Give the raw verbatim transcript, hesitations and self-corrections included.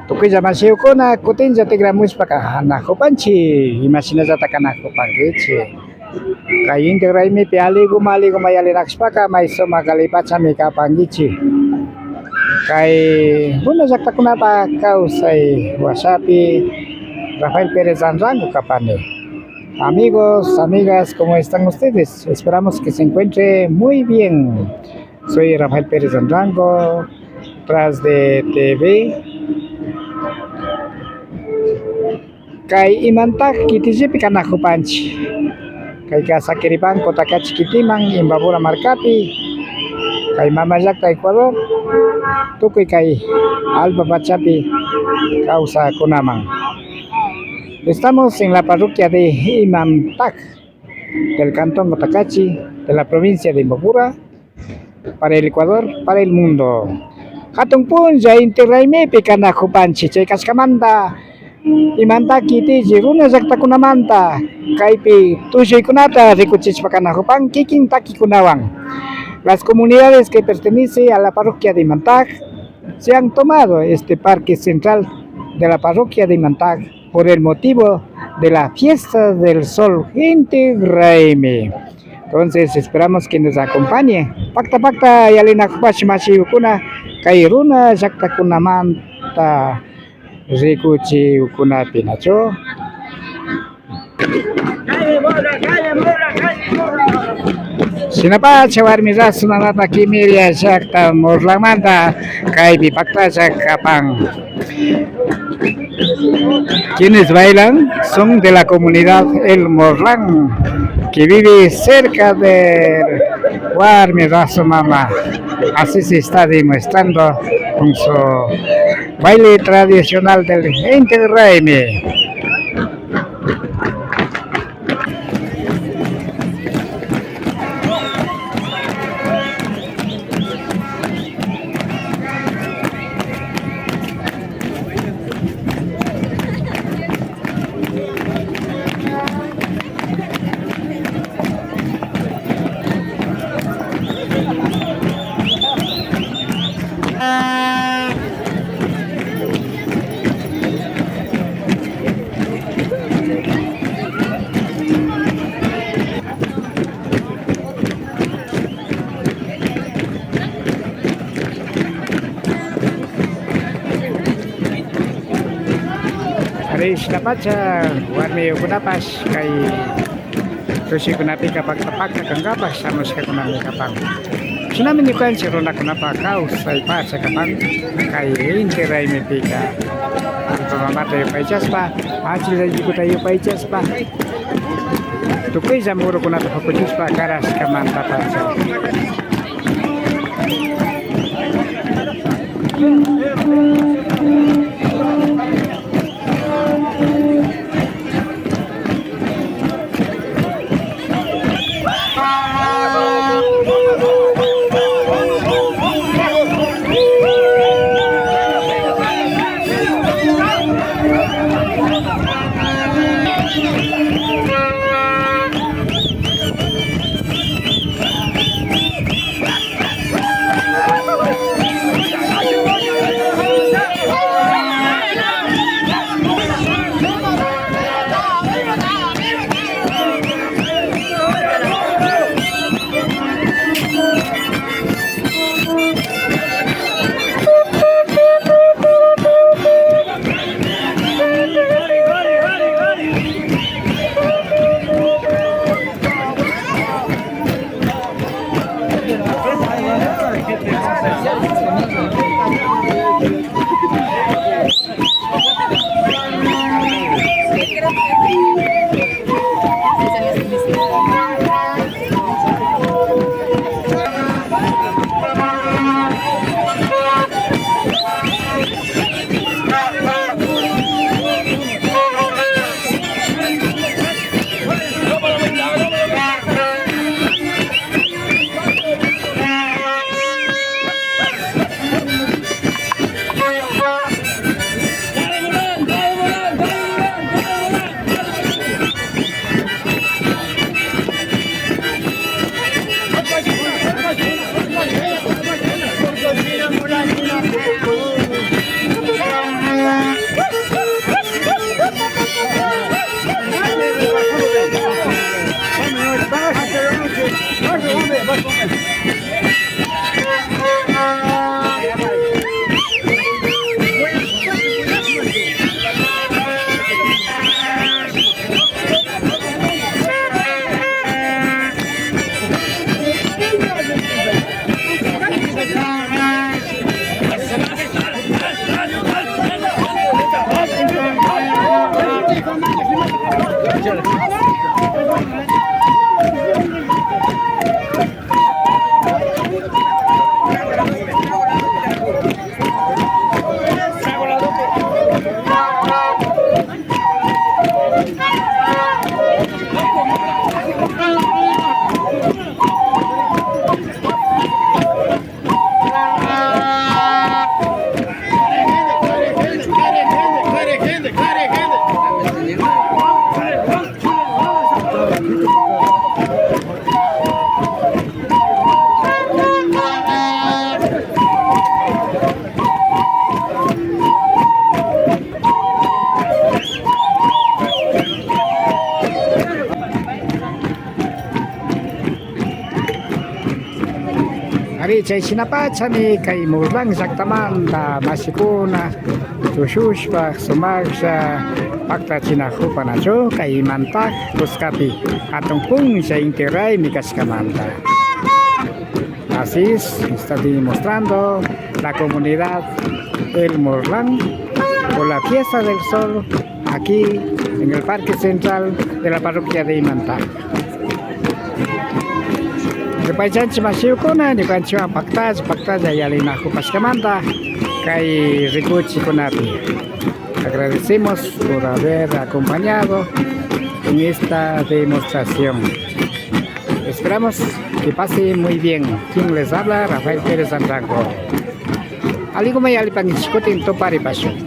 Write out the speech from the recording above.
Tukuylla mashikuna, kutinlla tikramushpaka kanakupanchik, imashinallata kanakupankichik. Kay Inti Raymipi aliguman aliguman yallinakushpaka may sumak allipachami kapankichik. Kay runa llaktakunapa kawsay washapi Rafael Pérez Anrango kapani. Amigos, amigas, ¿cómo están ustedes? Esperamos que se encuentre muy bien. Soy Rafael Pérez Anrango, tras de T V. Kay Imantak kitillipi kanakupanchik. Kayka sakiripan Cotacachi kitiman, Imbabura markapi, kay mama llakta Ecuador, tukuy kay allpa pachapi kawsakkunaman. Estamos en la parroquia de Imantak, del cantón Cotacachi, de la provincia de Imbabura, para el Ecuador, para el mundo. Hatun punlla Inti Raymipi kanakupanchik, chay kashkamanta Imantak kitilli runa llaktakunamanta kaypi tulluykunata rikuchishpa kanakupan kikin takikunawan. Las comunidades que pertenecen a la parroquia de Imantak se han tomado este parque central de la parroquia de Imantak por el motivo de la fiesta del sol Inti Raymi. Entonces esperamos que nos acompañe. Pakta pakta yallinakupash mashikuna, kay runa llaktakunamanta rikuchikunapi, nachu? Shinapacha warmi rasu mamata Kimiria llakta Morlanmanta kaypi paktalla kapan. Quienes bailan son de la comunidad El Morlán, que vive cerca de Warmi Rasu Mama. Así se está demostrando con su baile tradicional del Inti Raymi. Ari, shinapacha warmiyukunapash kay tushukunapika pakta pakta kankapak shamushkakunami kapan. Shinami ñukanchik runakunapa kawsay pacha kapan. Kay Inti Raymipika, allpa mamata yupaychashpa, achillaykuta yupaychashpa, tukuylla murukunata pukuchishpa karashkamanta pacha. Chayshinapacha mi kay Murlan llaktamanta mashikuna tushushpa sumaklla paktachinakupa nachu kay Imantag kuskapi hatun punlla inti raymi kashkamanta. Así es, está demostrando la comunidad El Murlan por la fiesta del sol aquí en el Parque Central de la parroquia de Imantag. Ripaychanchi mashikuna, ñukanchiwan paktalla, paktalla yalinakushkamanta kay rikuchikunapi. Agradecemos por haber acompañado en esta demostración. Esperamos que pase muy bien. Quien les habla, Rafael Pérez Anrango. Aliguman yallipankichik, kutin tuparipashun.